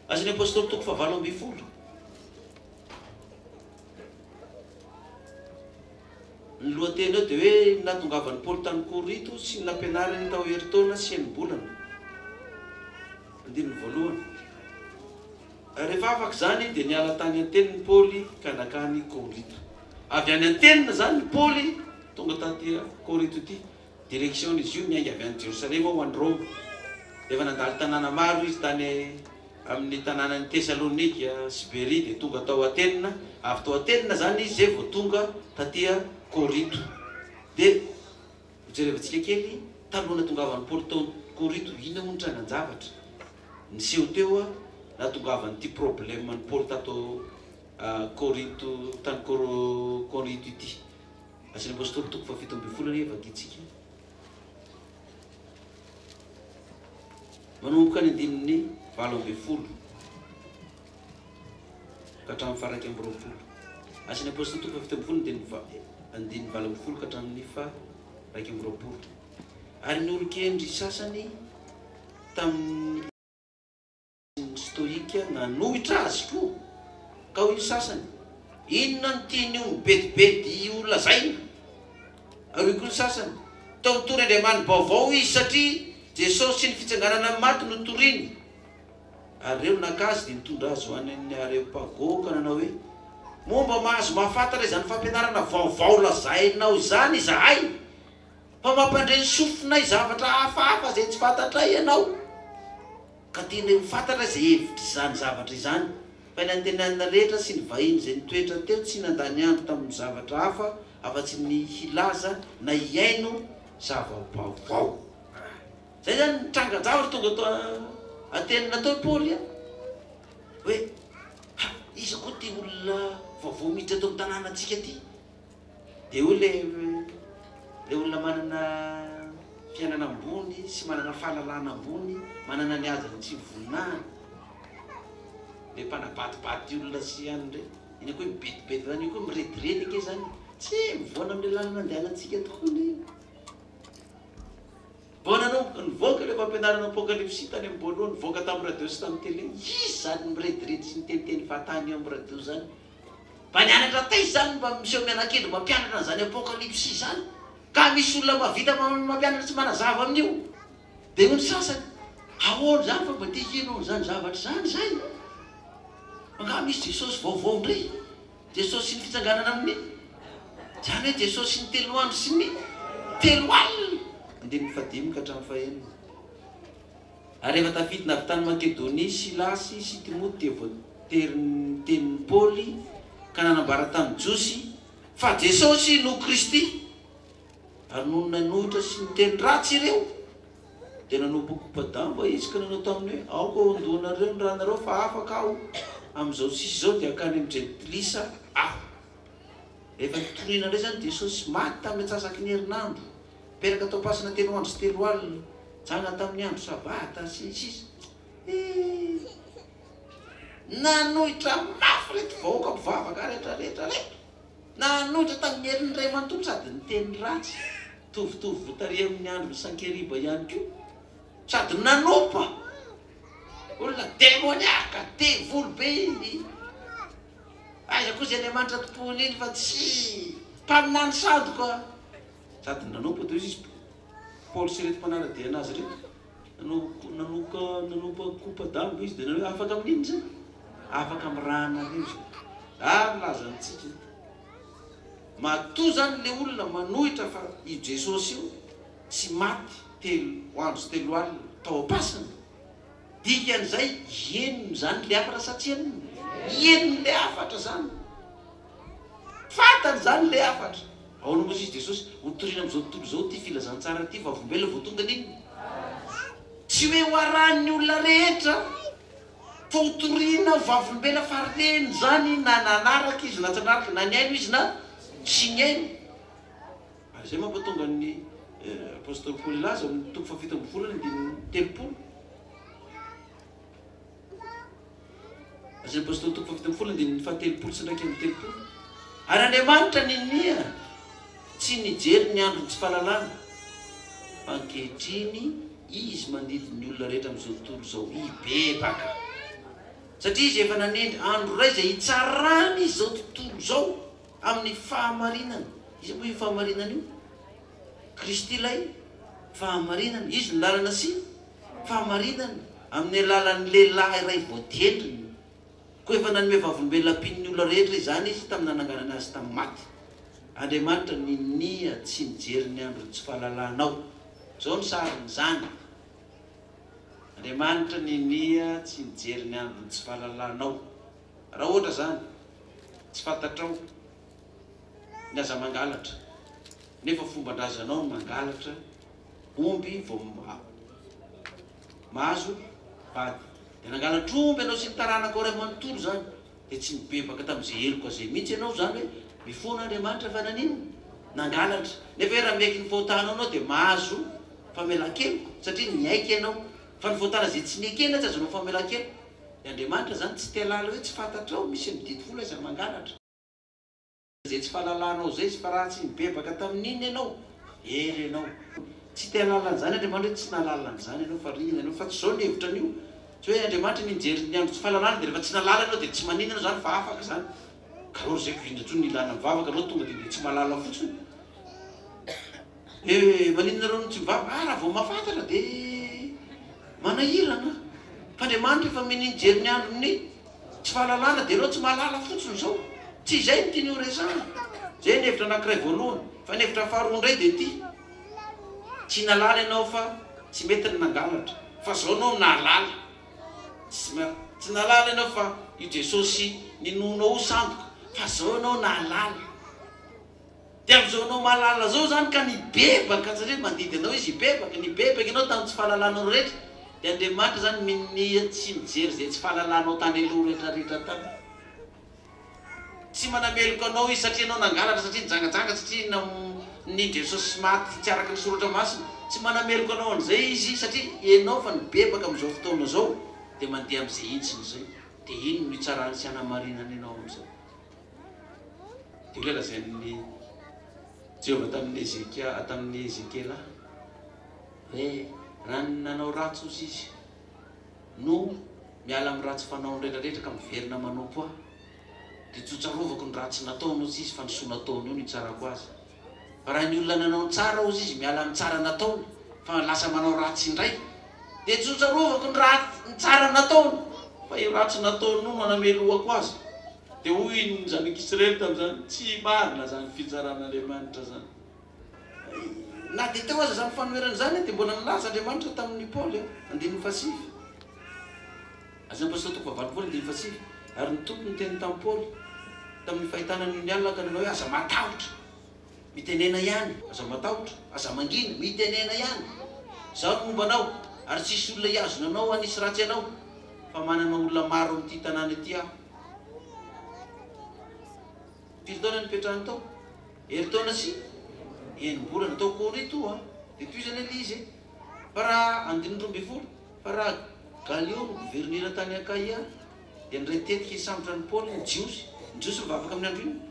Asan'ny Apostoly toko faha 18. Ny lohateny eo dia hoe ny nahatongavan'i Paoly tany Korinto sy ny nampianariny tao herintaona sy enim-bolana. Andininy voalohany. Rehefa afaka izany dia niala tany Atenina Paoly ka nankany Korinto. Avy any Atenina izany i Paoly tonga taty Korinto ity. Direction izy io miainga avy any Jerosalema ho any Roma. Efa nandalo tanàna maro izy tany amin'ny tanànan'i Tesalonika sy Beria dia tonga tao Atenina. Avy tao Atenina izany izy izay vao tonga taty Korinto. Dia hojerevantsika kely taloha nahatongavan'i Paoly tao Korinto, inona moa ny trangan-javatra niseho teo nahatongavan'ity problème an'i Paoly tato Korinto tany Korinto ity. Asan'ny Apostoly toko faha-17 anie vakintsika. Manomboka ny andininy 18 ka hatramin'ny faha-21. Asan'ny Apostoly toko faha-17 andininy andininy 18 ka hatramin'ny faha-21. Ary ny olon-kendry sasany tamin'ny Ny Stoïka nanohitra azy koa, ka hoy ny sasany, Inona no tian'io mibedibedy io lazaina? Ary hoy koa ny sasany, Toa mitory andriamani-baovao izy, satria Jesosy sy ny fitsanganana amin'ny maty no toriny. Ary ireo naka azy dia nitondra azy ho any amin'ny Areopago ka nanao hoe, Moa mba mahazo mahafantatra izany fampianarana vaovao lazainao izany izahay? Fa mampandre ny sofinay zavatra hafahafa izay tsy fantatray ianao, ka tianay ho fantatra izay hevitr'izany zavatra izany. Fa ny Atenianina rehetra sy ny vahiny izay nitoetra teo tsy nandany andro tamin'ny zavatra hafa afa-tsy ny hilaza na hihaino zava-baovao. Izay izany ny trangan-javatra tonga tao Atenina tao i Paoly a! Hoe, Ha, iza koa ity olona vaovao miditra eto amin'ny tanànantsika ity? Dia hoy ilay ilay olona manana fiainana ambony sy manana fahalalana ambony, manana ny hajany sy ny voninahiny, ilay mpanabatibaty olona sy any ireny, iny koa hoe mibedibedy zany, io koa mirediredy ange zany, tsy mivoana amin'ilay lalana andehanantsika tokoa anie io. Vao nanomboka nivoaka ilay fampianarana Apokalypsy tany amin'ny voalohany, nivoaka tamin'ny radio sy tamin'ny tele, iza izany mirediredy sy miteniteny fahatany eo amin'ny radio izany? Mba nianatra taiza izany mba miseho mianakendry mampianatra an'izany apokalypsy izany? Ka misy olona mahavita mampianatra sy manazava amin'io? Dia hoy ny sasany, ahoana izany fa mba te hino an'izany zavatra izany izay? Angaha misy Jesosy vaovao indray? Jesosy sy ny fitsanganana amin'ny? Izany hoe Jesosy sy ny telo andro sy ny telo alina? Andininy fahadimy ka hatramin'ny fahenina. Ary rehefa tafidina avy tany Makedonia Silasy sy Timoty dia voatery ny tenin'i Paoly ka nanambara tamin'ny Jiosy fa Jesosy no Kristy. Ary nony nanohitra sy niteny ratsy ireo, dia nanopakopa-damba izy ka nanao taminy hoe, Aoka hondoanareo ny ranareo fa afaka aho, amin'izao sisa izao dia hankany amin'ny Jentilisa aho. Rehefa nitoriana indray izany Jesosy, maty tamin'ny antsasaky ny herinandro. Mipetraka tao am-pasana telo andro sy telo alina, janga tamin'ny andro sabata, sy ny sisa Eh! Nanohitra mafy ireto vahoaka mpivavaka rehetra rehetra ireto. Nanohitra tamin'ny heriny iray manontolo sady niteny ratsy, mitovitovy tary amin'ny andron'i Sankeriba ihany koa, sady nanompa. Olona demoniaka, devoly be iny. Aiza koa izay Andriamanitra tompoiny iny fa tsy mpaminany sandoka. Sady nanompo teo izy Paoly sy ireto mpanara-dia anazy ireto. Nanoka nanompa kopa-damba izy dia nanao hoe afaka amin'inona izay? Afaka amin'ny rànareo izay. Ary milaza amintsika, matoa izany ilay olona manohitra fa io Jesosy io tsy maty telo andro sy telo alina tao am-pasana, dikan'izay henony izany ilay hafatra sa tsy henony? Henony ilay hafatra izany. Fantany izany ilay hafatra. Ahoana moa izy Jesosy? Ho torina amin'izao tontolo izao ity filazantsara ity, vavolombelona vao tonga n'inona? Tsy hoe ho arahin'ny olona rehetra, fa ho torina ho vavolombelona fa reny izany na nanaraka izy na tsy nanaraka, na nihaino izy na tsy nihaino. Ary izay mampatonga ny apostoly Paoly hilaza ao amin'ny toko faha-17 andininy 30. Asan'ny Apostoly toko faha-17 andininy faha-30 sy 31. Ary Andriamanitra ninia tsy nijery ny andron'ny tsy fahalalana, fa ankehitriny Izy mandidy ny olona rehetra amin'izao tontolo izao hibebaka. Satria Izy efa nanendry andro iray izay hitsarany izao tontolo izao amin'ny fahamarinana. Iza moa io fahamarinana io? Kristy ilay fahamarinana. Izy no lalana sy fahamarinana, amin'ny alalan'ny lehilahy iray voatendriny. Koa efa nanome vavolombelona mpino ny olona rehetra izany Izy tamin'ny nananganana Azy tamin'ny maty. Andriamanitra ninia tsy nijery ny andron'ny tsy fahalalanao. Izao no sarin'izany. Andriamanitra ninia tsy nijery ny andron'ny tsy fahalalanao. Raha ohatra izany, tsy fantatrao ny aza mangalatra, nefa fomban-drazanao ny mangalatra omby vao mahazo vady. Dia nangalatra omby ianao sy ny taranakao iray manontolo izany. Dia tsy nibebaka tamin'izay heloka izay mihitsy ianao izany hoe mifona Andriamanitra fa naninona? Nangalatra. Nefa hoe raha miaiky ny fahotanao ianao dia mahazo famelan-keloka satria niaiky ianao. Fa ny fahotana izay tsy nekena tsy azonao famelan-keloka. Dia Andriamanitra izany tsy te halala hoe tsy fantatrao misy mididy vola aiza mangalatra. Izay tsy fahalalanao izay izy fa raha tsy nibebaka tamin'iny ianao, very ianao. Tsy te hahalala an'izany Andriamanitra hoe tsy nahalala an'izany ianao fa ringana ianao. Fa tsy izao ny hevitra an'io. Tsy hoe Andriamanitra ny nijery ny andro tsy fahalalana dia rehefa tsy nahalala ianao dia tsy maninona ianao izany fa afaka izany. Ka aleo ry zaiko inona intsony ny ilana mivavaka aleo tonga dia dia tsy mahalala fotsiny. Hoe maninona nareo no tsy mivavaka? Ah raha vao mahafantatra dia manahirana. Fa Andriamanitra efa minia nijery ny andron'ny tsy fahalalana dia ianao tsy mahalala fotsiny izao. Tsy izay no tiany ho resahana. Izay ny hevitra anankiray voalohany. Fa ny hevitra faharoa indray dia ity. Tsy nahalala ianao fa tsy mety ny nangalatra. Fa izao ianao nahalala. Tsy nahalala ianao fa io Jesosy ninoanao io sandoka. Fa izao ianao nahalala. Dia amin'izao anao mahalala izao izany ka nibebaka, satria mandidy anao Izy hibebaka, nibebaka ianao tamin'ny tsy fahalalanao rehetra, dia Andriamanitra izany minia tsy mijery izay tsy fahalalanao tany aloha rehetra rehetra tany. Tsy manameloka anao Izy satria ianao nangalatra, satria nijangajanga, satria nino Jesosy maty tsy araka ny Soratra Masina. Tsy manameloka anao an'izay Izy satria ianao efa nibebaka amin'izao fotoana izao dia mandeha amin'izay hitsiny izay. Dia iny no hitsarany sy hanamarinany anao amin'izay. Dia ilay lazain'i Jehovah tamin'i Hezekia, tamin'i Ezekiela, hoe raha nanao ratsy ozy izy no miala amin'ny ratsy fanaony rehetra rehetra ka miverina manompo ahy, dia tsy ho tsarovako ny ratsy nataony ozy izy fa ny soa nataony io no hitsarako azy. Fa raha ny olona nanao ny tsara hozy izy miala amin'ny tsara nataony fa lasa manao ratsy indray dia tsy ho tsarovako ny ratsy ny tsara nataony fa io ratsy nataony io no hanamelohako azy. Dia hoy ny zanak'Israely tamin'izany, Tsy marina izany fitsaran'Andriamanitra izany. Na dia teo aza izany fanoherana izany dia mbola nilaza Andriamanitra tamin'i Paoly, andininy fahasivy. Asan'ny Apostoly toko fahavalopolo andininy fahasivy, Ary ny Tompo niteny tamin'i Paoly tamin'ny fahitana nony alina ka nanao hoe, Aza matahotra, mitenena ihany, aza matahotra, aza mangina, mitenena ihany, Izaho no momba anao, ary tsy hisy olona hihazona anao hanisy ratsy anao, fa manana olona maro amin'ity tanàna ity aho. Firy taona nipetrahany tao? Herintaona sy enim-bolana. Tao Korinto an! Dia tohizana ilay izy e! Fa raha andininy 12, fa raha Galio no governera tany Akaia, dia niray tetika hisambotra an'i Paoly ny Jiosy. Ny Jiosy mivavaka amin'ny andro inona?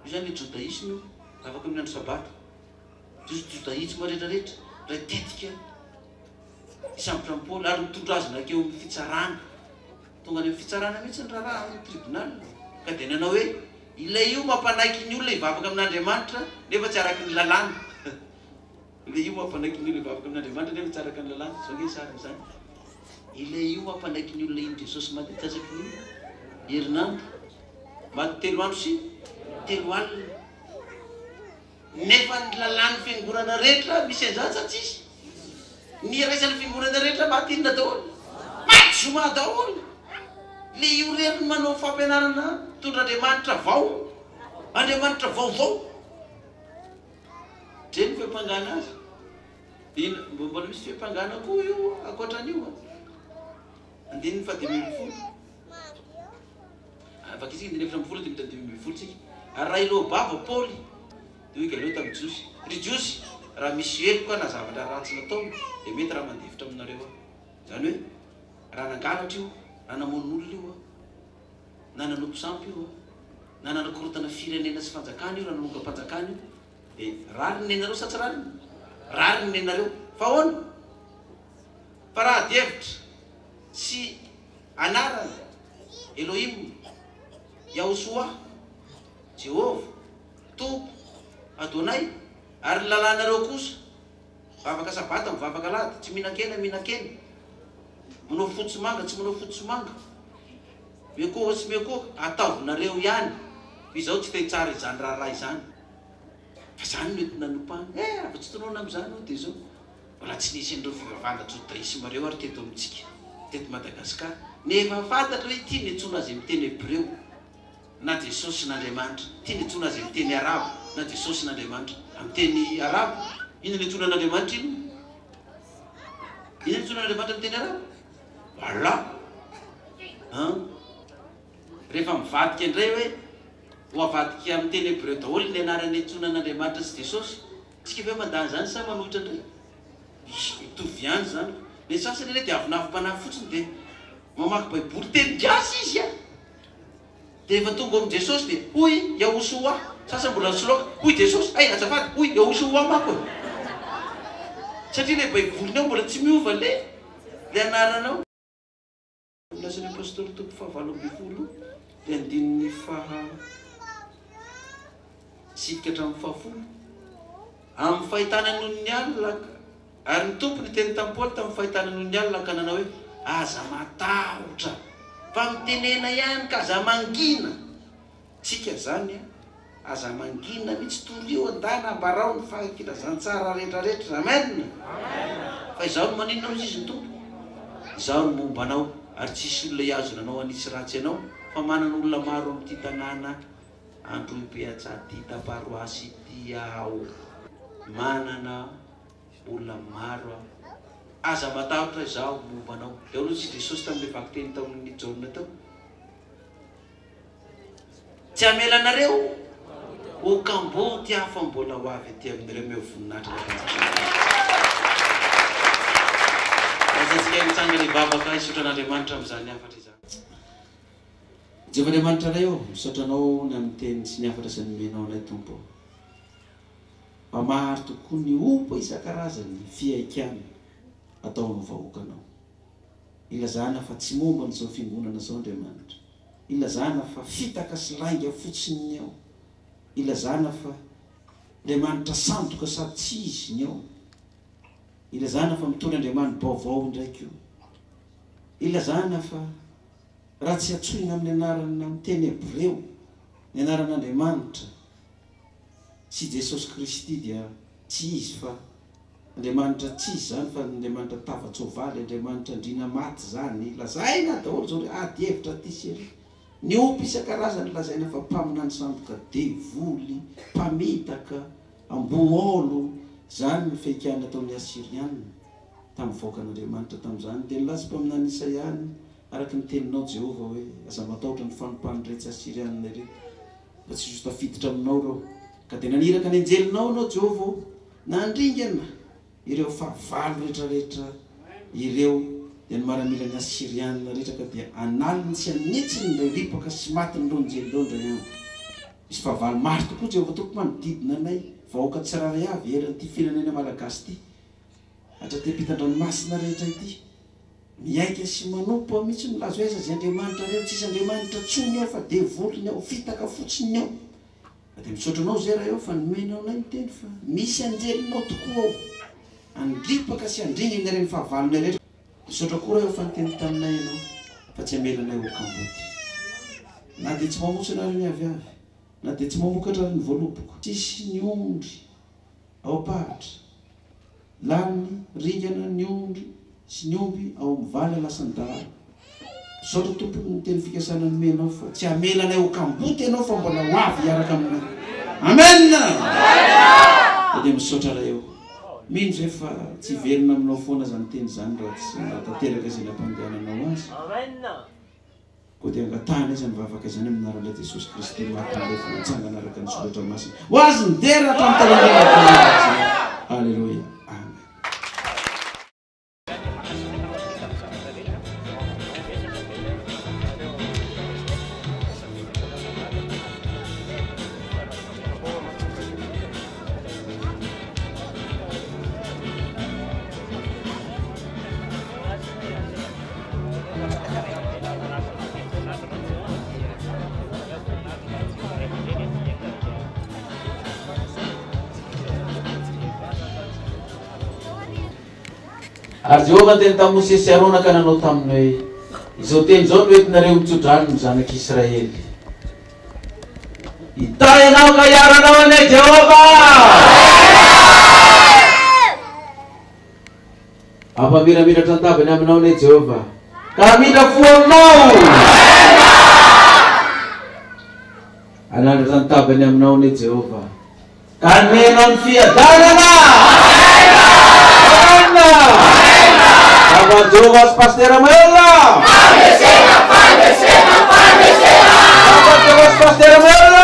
Io izany ilay jodaisme io, mivavaka amin'ny andro sabata. Jiosy jodaisme rehetrarehetra, niray tetika hisambotra an'i Paoly ary nitondra azy nankeo amin'ny fitsarana. Tonga any amin'ny fitsarana mihitsy ny raharaha, any amin'ny tribunal. Ka dia nanao hoe, Ilay io mampanaiky ny olona hivavaka amin'Andriamanitra nefa tsy araka ny lalàna. Ilay io mampanaiky ny olona hivavaka amin'Andriamanitra nefa tsy araka ny lalàna. Izao ange sarin'izany. Ilay io mampanaiky ny olona hino Jesosy maty antsasaky ny herinandro. Maty telo andro sy telo alina. Nefa ny lalàn'ny fiangonana rehetra misy an'izany sa tsisy? Ny iraisan'ny fiangonana rehetra maty inona daholo? Maty zoma daholo! Le io irery no manao fampianarana mitondra Andriamanitra vao, Andriamanitra vaovao. Dre ny fiampangana azy. Inona, mbola misy fiampangana koa io ankoatran'io an. Andininy faha-15. Vakitsika andininy 14 dia miditra 15 tsika. Ary raha hiloa-bava Paoly, dia hoy Galio tamin'ny Jiosy, Ry Jiosy, raha misy heloka na zavatra ratsy nataony, dia mety raha mandefitra aminareo aho. Izany hoe, raha nangalatra io, raha namono olona io, na nanompo sampy io, na nanakorontana firenena sy fanjakana io, raha nanongam-panjakana io, dia rariny nenareo sa tsy rariny? Rariny nenareo. Fa ahoana? Fa raha adihevitra sy anarana, Elohim, Yahoshua, Jehovah, Tompo, Adonai, ary ny lalànareo kosa, mivavaka sabata, mivavaka alahady, tsy mihinan-kena, mihinan-kena, manao fotsy manga, tsy manao fotsy manga, miankohoka, tsy miankohoka, ataovinareo ihany, fa izaho tsy te hitsara izany raharaha izany. Fa izany no entina nopahana. Eh, raha vao tsy tononina amin'izany hono dia izao. Mbola tsy nisy an'ireo fivavahana jodaisma ireo ary teto amintsika, teto Madagasikara. Nefa fantatra hoe ity niantsoana azy amin'ny teny hebreo, na Jesosy na Andriamanitra. Ity niantsoana azy amin'ny teny arabo, na Jesosy na Andriamanitra. Amin'ny teny arabo, inona niantsoana an'Andriamanitra inona? Inona niantsoana an'Andriamanitra amin'ny teny arabo? Allah. An? Rehefa mivadika indray hoe ho avadika amin'ny teny hebreo daholo ny anarana iantsoana an'Andriamanitra sy Jesosy, Tsika ve mandà an'izany sa manohitra indray? Mitovy ihany izany. Ny sasany anie dia avonavom-panahy fotsiny dia mamaky baiboly teny gasy izy a! Dia rehefa tonga ao amin'i Jesosy dia hoy Yahushua, sasany mbola nisoloaka, hoy Jesosy, hay azafady, hoy Yahushua manko e! Satria ilay baiboliny ao mbola tsy miova ilay anarana ao. Ny Asan'ny Apostoly toko fahavalo ambin'ny folo dia andininy faha sivy ka hatramin'ny fahafolo. Amin'ny fahitana noho ny alina, ary ny Tompo niteny tamin'i Paoly tamin'ny fahitana noho ny alina ka nanao hoe, Aza matahotra, fa mitenena ihany ka aza mangina. Tsika zany a! Aza mangina mihitsy torio andana ambarao ny faha filazantsara rehetra rehetra amen! Fa izaho no maninona hozy izy ny Tompo? Izaho no momba anao ary tsy hisy olona hihazona anao hanisy ratsy anao fa manana olona maro amin'ity tanàna Androhibe Antsahadinta paroasy ity aho manana olona maro aho aza matahotra izaho momba anao dia hoy izy Jesosy tamin'ilay vakiteny tao amin'ny Jaona tao Tsy hamela anareo ho kamboty aho fa mbola ho avy aty aminareo omeo voninahitra ilay fanjakana. Lasa antsika mitsangana hivavaka hisaotra an'Andriamanitra amin'izany hafatra izany. Jehovah Andriamanitra Ray ô, misaotra Anao ny amin'ny teny sy ny hafatra izay nomenao anay Tompo ô. Mba maro tokoa ny ompa isan-karazany ny fihaikana atao amin'ny vahoakanao. Ilazana fa tsy momba an'izao fiangonana izao Andriamanitra. Ilazana fa fitaka sy lainga fotsiny ny ao. Ilazana fa Andriamanitra sandoka sady tsy izy ny ao. Ilazana fa mitory Andriamani-baovao indray koa. Ilazana fa raha tsy antsoina amin'ny anarana amin'ny teny hebreo ny anaran'Andriamanitra sy Jesosy Kristy dia tsy izy fa Andriamanitra tsy izy zany fa Andriamanitra tava-tsoavaly, Andriamanitra andriana maty zany, lazaina daholo zao re, ady hevitra aty sy ery, ny ompa isan-karazany lazaina fa mpaminany sandoka, devoly, mpamitaka, amboaolo, zany no fehikana nataon'ny Asyriana tamin'ny vahoakan'Andriamanitra tamin'izany, dia nilaza mpaminany Isaia araka ny teninao Jehovah hoe, aza matahotra ny fanompan'iretsy Asyriana ireto, fa tsy ho tafiditra aminao ireo. Ka dia naniraka ny anjelinao ianao, Jehovah ô, nandringana ireo fahavalo rehetrarehetra ireo, dia ny maramilan'ny Asyrianina rehetra, ka dia an'aliny sy an'hetsiny indray ripaka sy matin'ireo anjely ireo indray andro. Misy fahavalo maro tokoa, Jehovah Tompo, manodidina anay, vahoaka tsirairay avy eran'ity firenena malagasy ity, hatraty ampitan-dranomasina rehetra ity. Mihaika sy manompo aho mihitsy milaza hoe aiza izay Andriamanitra reo, tsisy Andriamanitra tsony ao fa devoly ny ao, fitaka fotsiny ny ao. Fa dia misaotra anao zay Ray ao fa nomenao anay ny teny fa misy anjelinao tokoa ao handripaka sy handringana ireny fahavalonay rehetra. Misaotra koa Ray ao fa niteny taminay ianao fa tsy hamela anay ho kamboty. Na dia tsy mamotsona ary ny aviavy, na dia tsy mamokatra ary ny voaloboka. Tsisy ny ondry ao am-paritra. Lany ringana ny ondry sy ny omby ao amin'ny vala lasan'ny dahalo. Misaotra Tompo noho ny teny fikasana nomenao fa tsy hamela anay ho kamboty Ianao fa mbola ho avy hiaraka aminay. Amen! Dia dia misaotra Ray ô. Mino izay fa tsy hiverina aminao foana izany teny izany raha tsy nahatanteraka izay nampandehananao azy. Koa dia angatahana izany vavaka izany amin'ny anaran'ilay Jesosy Kristy maty nalevina nitsangana araka ny Soratra Masina. Ho Azy ny dera hatramin'ny taranaka mandrakizay. Aleloia. Amen. Ary Jehovah niteny tamin'i Mosesy sy Arona ka nanao taminy hoe, Izao teny izao no entinareo mitso-drano ny zanak'Israely. Hitahy anao ka hiaro anao anie Jehovah! Hampamiramiratra ny tavany aminao anie Jehovah, ka hamindra fo aminao! Hanandratra ny tavany aminao anie Jehovah, ka hanome anao ny fiadanana! Amen! Vava Jehovah sy Pasitera Mahelola! Fandresena, fandresena, fandresena! Vava Jehovah sy Pasitera Mahelola!